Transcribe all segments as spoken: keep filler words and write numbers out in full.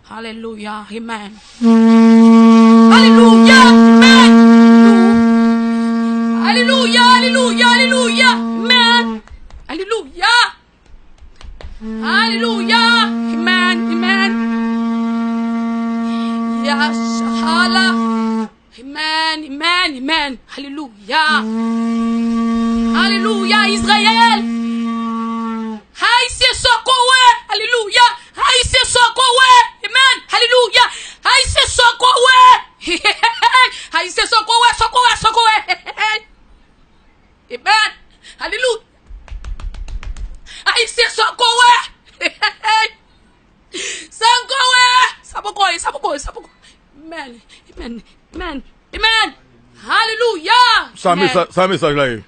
Alelouya. Amen. Alelouya. Amen. Alelouya. Alelouya. Alelouya. Amen. Alelouya. Alelouya. Amen. Amen. Yashala. Amen. Amen. Amen. Alelouya. Alelouya. Izrayèl. Ayisyen, sa w konn wè. Alelouya. Ayisyen, sa w konn wè. Amen. Alelouya. Ayisyen, sa w konn wè. Ayisyen, sa w konn wè, sa w konn wè, sa w konn wè. Amen. Alelouya. Ayisyen, sa w konn wè. Sa w konn wè. Sa poko ye, sa poko ye, sa poko ye. Amen. Amen. Amen. Amen. Alelouya. Sa mesaj, sa mesaj la ye.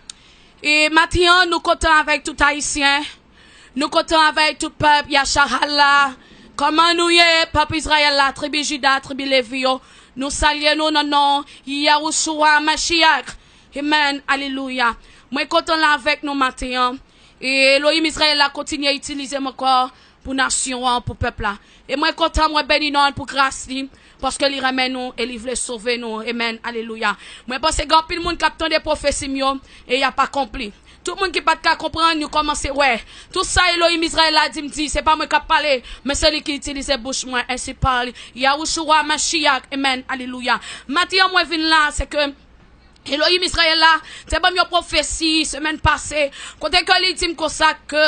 E maten an, nou kontan avèk tout Ayisyen. Nou kontan avèk tout pèp Yasharahla. Kòman nou ye, pèp Izrayèl la, tribi Jida, tribi Levi yo? Nou salye nou nan non Yahushua Mashiach. Amen. Alelouya. Mwen kontan la avèk nou maten an. E Elohim Izrayèl la kontinye itilize m ankò pou nasyon an, pou pèp la. E mwen kontan, mwen beni non l pou gras li, paske li renmen nou e li vle sove nou. Amen. Alelouya. Mwen panse gen anpil moun k ap tande pwofesi m yo e y ap akonpli. Tout moun ki pa t ka konprann, yo kòmanse wè. Tout sa Elohim Izrayèl la di m di, se pa mwen k ap pale, men se li ki itilize bouch mwen, ensi pale Yahushua Mashiach. Amen. Alelouya. Maten an mwen vin la, se ke Elohim Izrayèl la te ban m yon pwofesi semèn pase, kote ke li di m konsa ke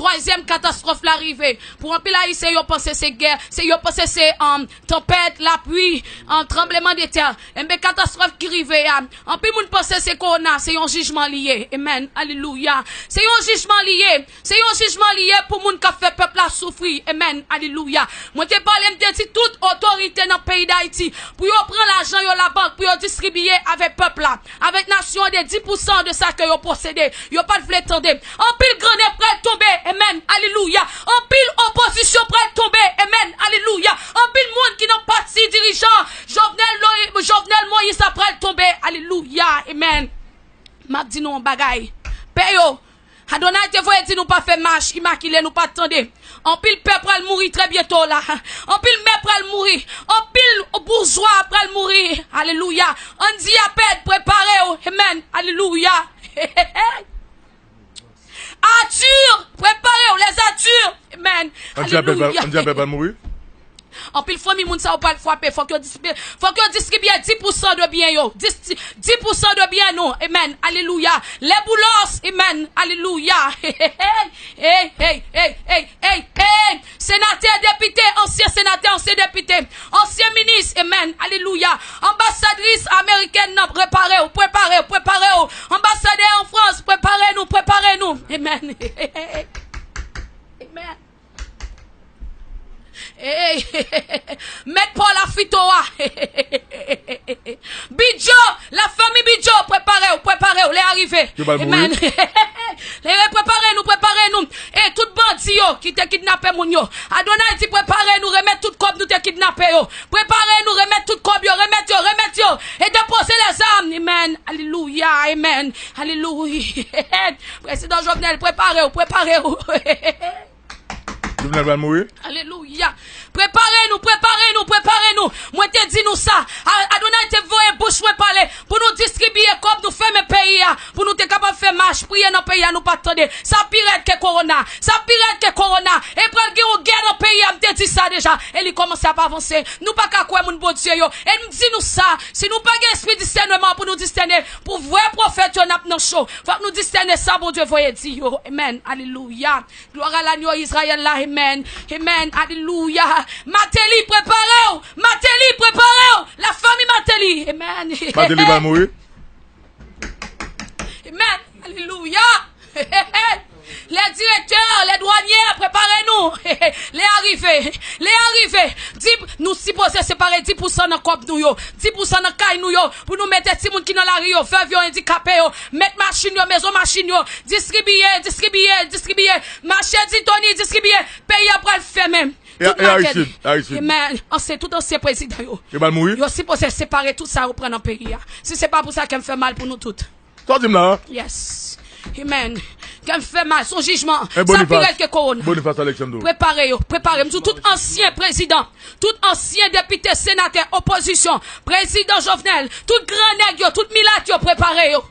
twazyèm katastwòf la rive. Pou anpil Ayisyen, yo panse se gè, se, yo panse se, um, tanpèt, lapli, um, tranblemanntè. Enben, katastwòf ki rive a, anpil moun panse se kowona, se yon jijman li ye. Amen. Alelouya. Se yon jijman li ye. Se yon jijman li ye pou moun k ap fè pèp la soufri. Amen. Alelouya. Mwen te pale, m te di tout otorite nan peyi Dayiti pou yo pran lajan yo labank, pou yo distribiye avèk pèp la, avèk nasyon an de dis pousan de sa ke yo posede. Yo pa t vle tande. Anpil grannen pral tonbe. Amen. Alelouya. Anpil opozisyon pral tonbe. Amen. Alelouya. Anpil moun ki nan pati dirijan Jovenel, Jovenel Moïse la pral tonbe. Alelouya. Amen. M ap di nou yon bagay. Pè yo, Adonay te voye di nou pa fè mach imakile, nou pa t tande. Anpil pè pral mouri trè byento la. Anpil mè pral mouri. Anpil boujwa pral mouri. Alelouya. Andy Apèd, prepare w. Amen. Alelouya. Arthur, prepare w. Les Arthur. Amen. Andy Apèd pral, alelouya. Andy Apèd pral mouri. Anpil fanmi moun sa yo pral frape. Fòk yo distribiye, fòk yo distribiye dis pousan de byen yo. Dis, dis pousan de byen nou. Amen. Alelouya. Les Boulos. Amen. Alelouya. Hey, hey, hey, hey, hey, hey. Senatè, depite, ansyen senatè, ansyen depite, ansyen minis. Amen. Alelouya. Anbasadris amerikèn nan, prepare w, prepare w, prepare w. Anbasadè an Frans, prepare nou, prepare nou. Amen. Amen. Hey, mèt Paul Afito a. Bidjo, la famille Bidjo, prepare w, prepare w, lè a rive. Yo pral mouri. Amen. Lè, prepare nou, prepare nou. E tout bandi yo ki te kidnape moun yo. Adonay di prepare nou, remèt tout kòb nou te kidnape yo. Prepare nou, remèt tout kòb yo, remèt yo, remèt yo. E depoze lèzam. Amen. Alelouya, amen. Alelouya. Prezidan Jovenel, prepare w, prepare w. Jovenel pral mouri. Alelouya. Prepare nou, prepare nou, prepare nou. Mwen te di nou sa. A-, Adonay te voye bouch mwen pale pou nou distribiye kòb, nou fèmen peyi a, pou nou te kapab fè mach, priye nan peyi a, nou pa t tande. Sa pi rèd ke kowona. Sa pi rèd ke kowona. E pral gen yon gè nan peyi a, m te di sa deja. E li kòmanse ap avanse. Nou pa ka kwè moun Bondye yo. E m di nou sa, si nou pa gen espri disèneman pou nou disène, pou vrè pwofèt yo n ap nan cho. Fòk nou disène sa Bondye voye di yo. Amen. Alelouya. Glwa a lanyo Izrayèl la, amen. Amen. Alelouya. Mateli, prepare w. Mateli, prepare w. La fanmi Mateli. Amen. Mateli va mouri. Amen. Alelouya. Les directeurs, les douaniers, prepare nou. Lè a rive. Lè a rive. Di, nou sipoze separe dis pousan nan kòb nou yo. Dis pousan nan kay nou yo. Pou nou mete timoun ki nan lari yo, vèv yo, andikape yo. Mèt machin yo, mezon machin yo. Distribiye, distribiye, distribiye. Mache di Tony, distribiye. Peyi a pral fèmen. E, tout e Ayiti, Ayiti. Amen. Ansyen, tout ansyen prezidan yo. Yo pral mouri. Yo sipoze separe tout sa yo pran nan peyi a. Si se pa pou sa, kè m fè mal pou nou tout. Sa w di m la? Yes. Amen. Kè m fè mal, se yon jijman. Sa pi rèd ke kowona. Boniface Alexandro. Prepare yo, prepare. M di w, tout ansyen prezidan, tout ansyen depite, senatè, opozisyon, prezidan Jovenel, tout gran nèg yo, tout milat yo, prepare yo.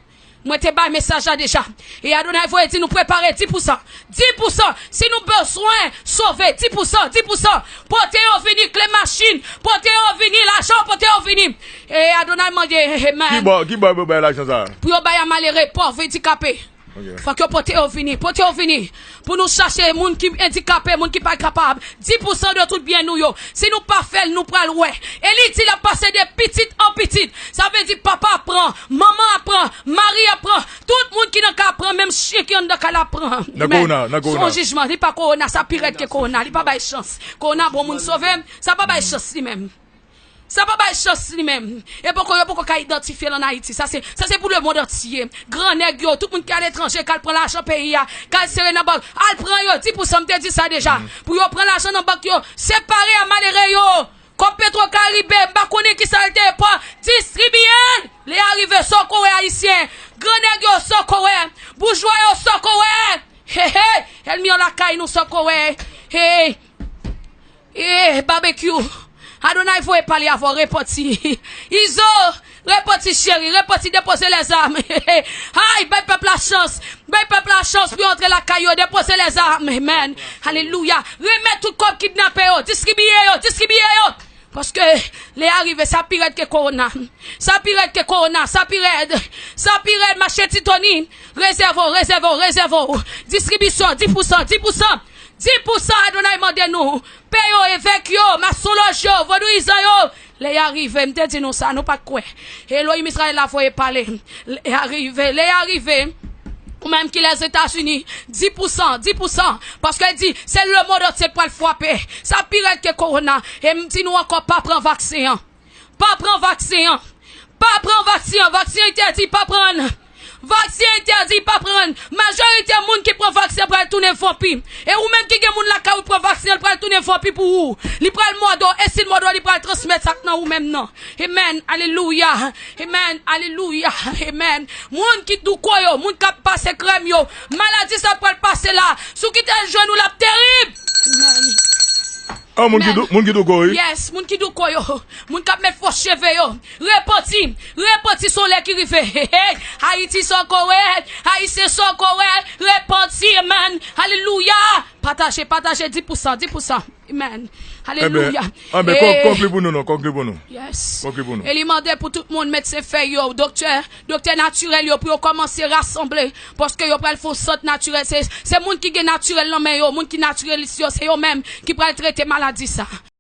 Mwen te bay mesaj la deja. E Adonay voye di nou prepare dis pou san. Dis pou san. Si nou bezwen sove, dis pou san, dis pou san. Pote yo vini, kle machin. Pote yo vini, lajan, pote yo vini. E Adonay mande, amen. Ki bò, ki bò yo bay lajan sa a? Pou yo bay a malere, pòv, andikape. Ok. Fòk yo pote yo vini, pote yo vini. Pou nou chache moun ki andikape, moun ki pa kapab. Dis pou san de tout byen nou yo. Si nou pa fè l, nou pral wè. E li di l ap pase de pitit an pitit. Sa vle di papa ap pran, manman ap pran, mari ap pran. Tout moun ki nan kay ap pran, menm chen ki anndan kay la ap pran. Nan kowona, nan kowona. Se yon jijman, li pa kowona, sa pi rèd ke kowona. Li pa bay chans. Kowona bon moun sove, sa pa bay chans li menm. Sa pa bay chans li menm. E poko, yo poko ka idantifye l ann Ayiti. Sa se, sa se pou lemonn antye. Gran nèg yo, tout moun ki aletranje, k al pran lajan peyi a, k al sere nan bank. Al pran yo, dis pou san, m te di sa deja. Pou yo pran lajan nan bank yo, separe a malere yo. Kòb Petro Karibe, m pa konnen ki sa l te pran, distribiye l. Lè a rive, sa w ko wè ayisyen. Gran nèg yo, sa w ko wè. Boujwa yo, sa w ko wè. Hey, hey, ènmi an lakay nou, sa w ko wè. Hey. Eh, Babekyou, Adonay voye pale avè w, repanti. Izo, repanti cheri, repanti, depoze lèzam. Ay, bay pèp la chans, bay pèp la chans pou yo antre lakay yo, depoze lèzam. Amen. Alelouya. Remèt tout kòb kidnape yo, distribiye yo, distribiye yo. Paske lè a rive, sa pi rèd ke kowona. Sa pi rèd ke kowona, sa pi rèd. Sa pi rèd, mache Titoni. Rezève w, rezève w, rezève w. Distribisyon, dis pou san, dis pou san. Dis pou san Adonay mande nou. Pè yo, evèk yo, masonlòj yo, vodouyizan yo. Lè a rive, m te di nou sa, nou pa t kwè. Elohim Izrayèl la voye pale. Lè a rive, lè a rive. Ou menm ki Lèzetazini, dis pou san, dis pou san. Paske l di, se lemonn antye k pral frape. Sa pi rèd ke kowona. E m di nou ankò, pa pran vaksen an. Pa pran vaksen an. Pa pran vaksen an. Vaksen an entèdi, pa pran. Vaksen an entèdi, pa pran. Majorite moun ki pran vaksen an pral tounen vanpi. E ou menm ki gen moun lakay ou pran vaksen an, l pral tounen vanpi pou ou. Li pral mòde w. E si l mòde w, li pral transmèt sa k nan ou menm nan. Amen. Alelouya. Amen. Alelouya. Amen. Moun ki douko yo, moun k ap pase krèm yo, maladi sa pral pase la. Si w kite l jwenn ou, l ap terib. Amen. Ah, moun ki dou-, moun ki douko, wi. Yes, moun ki douko yo. Moun k ap met fo cheve yo. Repanti. Repanti, se yon lè ki rive. Hey, hey. Ayiti, sa w ko wè. Ayisyen, sa w ko wè. Repanti, amen. Alelouya. Pataje, pataje, dis pou san, dis pou san. Amen. Alelouya. Anben, kon-, konkli pou nou, non, konkli pou nou. Yes. Konkli pou nou. E li mande pou tout moun, medsen fèy yo, doktè, doktè natirèl yo, pou yo kòmanse rasanble. Paske yo pral fè yon sant natirèl. Se, se moun ki gen natirèl nan men yo, moun ki natirèlis yo, se yo menm ki pral trete maladi sa.